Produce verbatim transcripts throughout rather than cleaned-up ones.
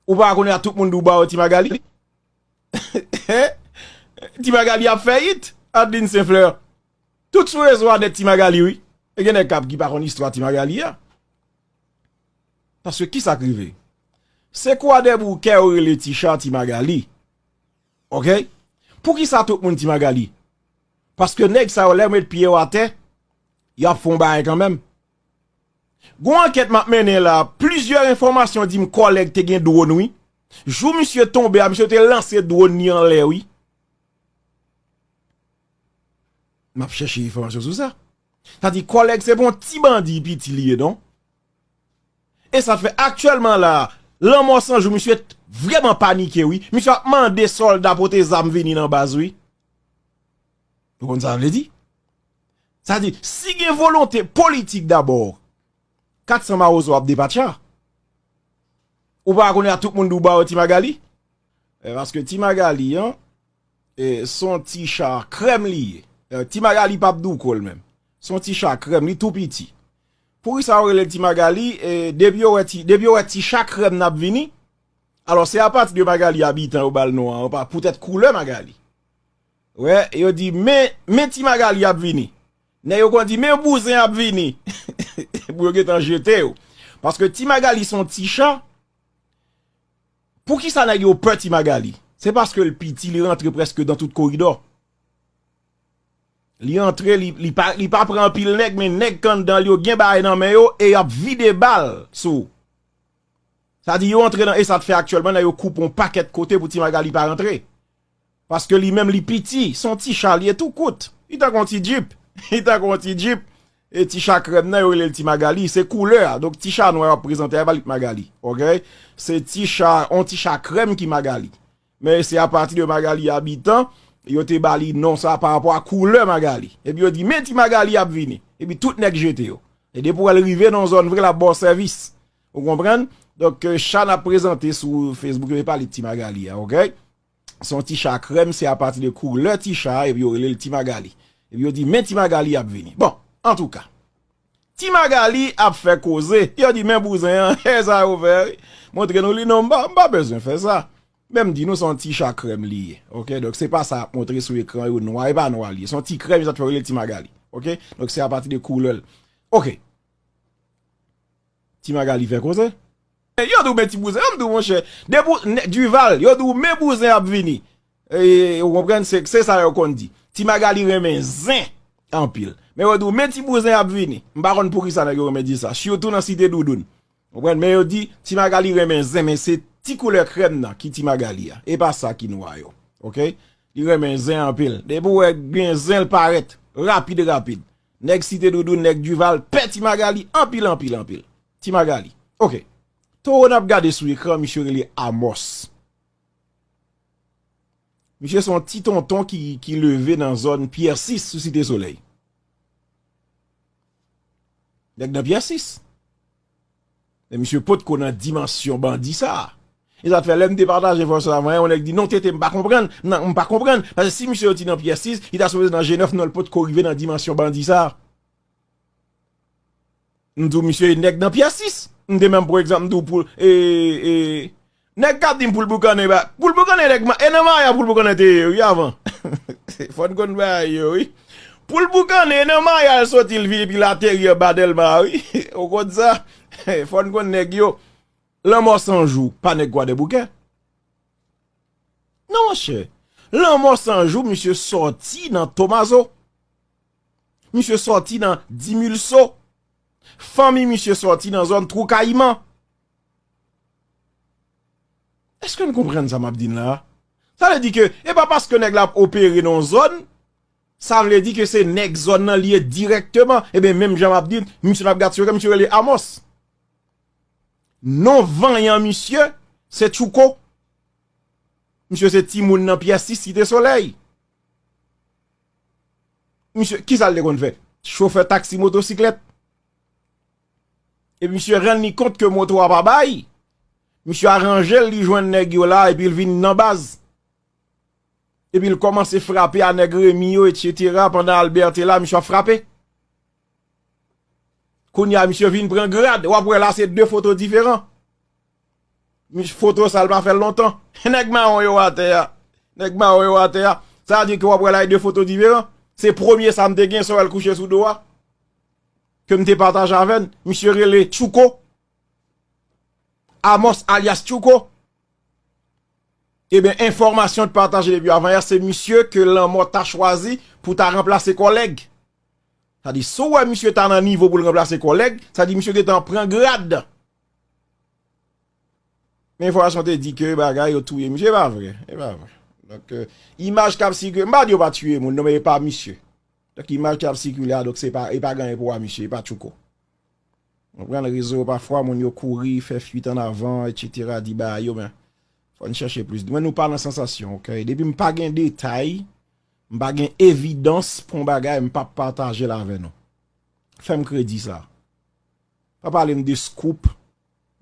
Ou pa konnen a tout moun di w ba yo Ti Magali? Ti Magali ap fè it, Adeline Saint Fleur. Tout sou rezo a nèt Ti Magali, wi. E gen nèg k ap ki pa konn istwa Ti Magali a. Paske kisa k rive? Se Kwadèboukè yo rele Ti Cha Ti Magali. Oke? Poukisa tout moun Ti Magali? Paske nèg sa yo, lè yo met pye yo atè, y ap fè yon bagay kanmenm. Gon ankèt m ap mennen la, plizyè enfòmasyon di m kòlèg te gen dwòn, wi. Jou misye tonbe a, misye te lanse dwòn li anlè, wi. M ap chèche enfòmasyon sou sa. Sa di kòlèg se pa yon ti bandi piti li ye, non. E sa fè aktyèlman la, Lanmò San Jou, misye t-, vrèman panike, wi. Misye ap mande sòlda pote zam vini nan baz, wi. Ou konn sa vle di? Sa di, si gen volonte politik dabò, kat san mawozo ap depatcha. Ou pa konnen a tout moun di w ba yo Ti Magali? E, paske Ti Magali an, e, se yon ti cha krèm li ye. E, Ti Magali p ap douko l menm. Se yon ti cha krèm, li tou piti. Poukisa yo rele l Ti Magali? E, depi yo wè ti, depi yo wè ti cha krèm nan ap vini, alò se apati de Magali Abitan yo ba l non an, pa, poutèt koulè Magali. Wè, yo di, men, men Ti Magali ap vini. Nèg yo konn di, men bouzen ap vini. Pou yo gentan jete yo. Paske Ti Magali se yon ti cha. Poukisa nèg yo pè Ti Magali? Se paske l piti, li rantre prèske dan tout koridò. Li antre, li, li pa, li pa pran anpil nèg, men nèg k anndan l yo gen bagay nan men yo e y ap vide bal sou ou. Sa di yo antre nan, e sa t fè aktyèlman, nèg yo koupe yon pakèt kote pou Ti Magali pa rantre. Paske li menm li piti, se yon ti cha li ye tou kout. Li tankou yon ti djip. Li tankou yon ti djip. E ti cha krèm nan, yo rele l Ti Magali. Se koulè a. Donk ti cha nwa yo ap prezante a, e pa li k Magali. Oke? Se ti cha, yon ti cha krèm ki Magali. Men se apati de Magali Abitan, yo te ba li non sa pa rapò a koulè Magali. Epi yo di, men Ti Magali ap vini. Epi tout nèg jete yo. E depi w wè l rive nan yon zòn vre, l ap ba w sèvis. Ou konprann? Donk, e, cha n ap prezante sou Facebook yo, e pa li k Ti Magali a, oke? Se yon ti cha krèm, se apati de koulè ti cha a, epi yo rele l Ti Magali. Epi yo di, men Ti Magali ap vini. Bon, antouka, Ti Magali ap fè koze. Yo di, men bouzen an, e sa yo fè, wi. Montre nou li, non, m pa, m pa bezwen fè sa. Men m di nou, se yon ti cha krèm li ye. Oke, donk se pa sa y ap montre sou ekran yo, nwa, e pa nwa li ye. Se yon ti krèm, sa t fè yo rele l Ti Magali. Oke, donk se apati de koulè l. Oke. Ti Magali fè koze. Yo di w men ti bouzen, an m di w monchè. Depi w, nè, Duval, yo di w men bouzen ap vini. E, ou konprann, se, se sa yo konn di. Ti Magali renmen zen anpil. Men yo di w men ti bouzen ap vini. M pa konn poukisa nèg yo renmen di sa. Sitou nan Site Doudoun. Ou konprann, men yo di Ti Magali renmen zen, men se ti koulè krèm nan ki Ti Magali a. E pa sa ki nwa yo. Oke? Li renmen zen anpil. Depi w wè gen zen, l parèt. Rapid, rapid. Nèg Site Doudoun, nèg Duval, pè Ti Magali, anpil, anpil, anpil. Ti Magali. Oke. Towo n ap gade sou ekran, misye rele Amos. Misye se yon ti tonton ki, ki leve nan zòn Pyè sis sou Site Solèy. Nèg nan Pyè sis. Men misye potko nan dimansyon bandi sa a. E sa t fè lè m te pataje enfòmasyon sa avan yè, yon nèg di, "Non, Tete, m pa konprann. Non, m pa konprann. Paske si misye soti nan Pyè sis, li ta sipoze nan G nèf, non, l potko rive nan dimansyon bandi sa a." M di w, misye e nèg nan Pyè sis. M te menm, pa egzanp, m di w pou, e, e, nèg k ap di m pou l boukannen, ba, pou l boukannen nèg ma-, e nan Maya pou l boukannen te ye, wi, avan. Fò n konn bagay yo, wi. Pou l boukannen, e nan Maya l soti, l vin, epi l ateri anba Dèlma, wi. Ou konn sa? Fò n konn nèg yo. Lanmò San Jou, pa nèg Kwadèboukè. Non, monchè. Lanmò San Jou, misye sòti nan Tomazo. Misye sòti nan Dimilso. Fanmi misye sòti nan zòn Twou Kayiman. Èske n konprann sa m ap di n la a? Sa vle di ke e pa paske nèg la ap opere nan yon zòn, sa vle di ke se nèg zòn nan li ye dirèkteman. Ebyen, menm jan m ap di n, misye n ap gad sou ekran, misye rele Amos. Non vanyan misye, se Tchouko. Misye se timoun nan Pyè sis Site Solèy. Misye, kisa l te konn fè? Chofè taksi motosiklèt. Epi misye rann li kont ke moto a pa bay. Misye aranje l, li jwenn nèg yo la, epi l vin nan baz. Epi l kòmanse frape a nèg Remi yo, etsetera. Pandan Albert te la, misye ap frape. Kounye a, misye vin pran grad. W ap wè la, se de foto diferan. Foto sa l pa fè l lontan. Nèg mawon yo atè a. Nèg mawon yo atè a. Sa vle di ke w ap wè la e de foto diferan. Se premye sa m te gen, sa w wè l kouche sou do a. Ke m te pataje avè n. Misye rele Tchouko. Amos alyas Tchouko. Ebyen, enfòmasyon te pataje depi avan yè, se misye ke lanmò ta chwazi pou ta ranplase kòlèg. Sa di, si w wè misye ta nan nivo pou l ranplase kòlèg, sa di misye gentan pran grad. Men enfòmasyon te di ke bagay yo touye misye, e pa vre, e pa vre. Donk, euh, imaj k ap sikile, m pa di yo pa tiye moun, non, men e pa misye. Donk, imaj k ap sikile a, donk, se pa, e pa gen anyen pou wè misye, e pa Tchouko. Konprann, rezo yo pafwa, moun yo kouri, fè fuit an avan, etsetera, di bagay yo, men fò n chèche plis. Mwen, nou pa nan sansasyon, oke? Depi m pa gen detay, m pa gen evidans pou yon bagay, m p ap pataje l avè nou. Fè m kredi sa. Pa pale m de scoop.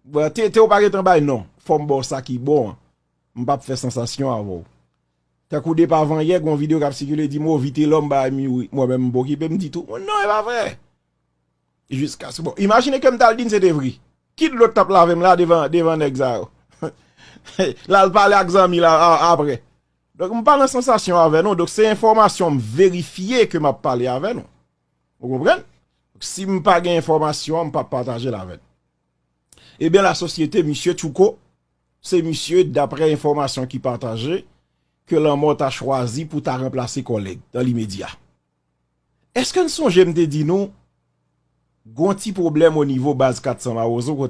Bon, te, te ou pa gentan bay non. Fò m ba w sa ki bon an. M p ap fè sansasyon avè w. Tankou depi avan yè, gon videyo k ap sikile, di m, o, Vitelòm bay Miwi. Mwen menm, m pa okipe m ditou. Non, e pa vre. Jiskaske, bon, imajine ke m t al di n se te vre. Ki dlo t ap lave m la devan, devan nèg sa yo? L al pale ak zanmi l a, a, apre. Donk, m pa nan sansasyon avè nou. Donk, se enfòmasyon m verifye ke m ap pale avè nou. Ou konprann? Si m pa gen enfòmasyon an, m p ap pataje l avè n. Ebyen, lasosyete, misye Tchouko, se misye, daprè enfòmasyon ki pataje, ke lanmò ta chwazi pou ta ranplase kòlèg dan limedya. Èske n sonje m te di nou, gon ti pwoblèm o nivo baz kat san Mawozo,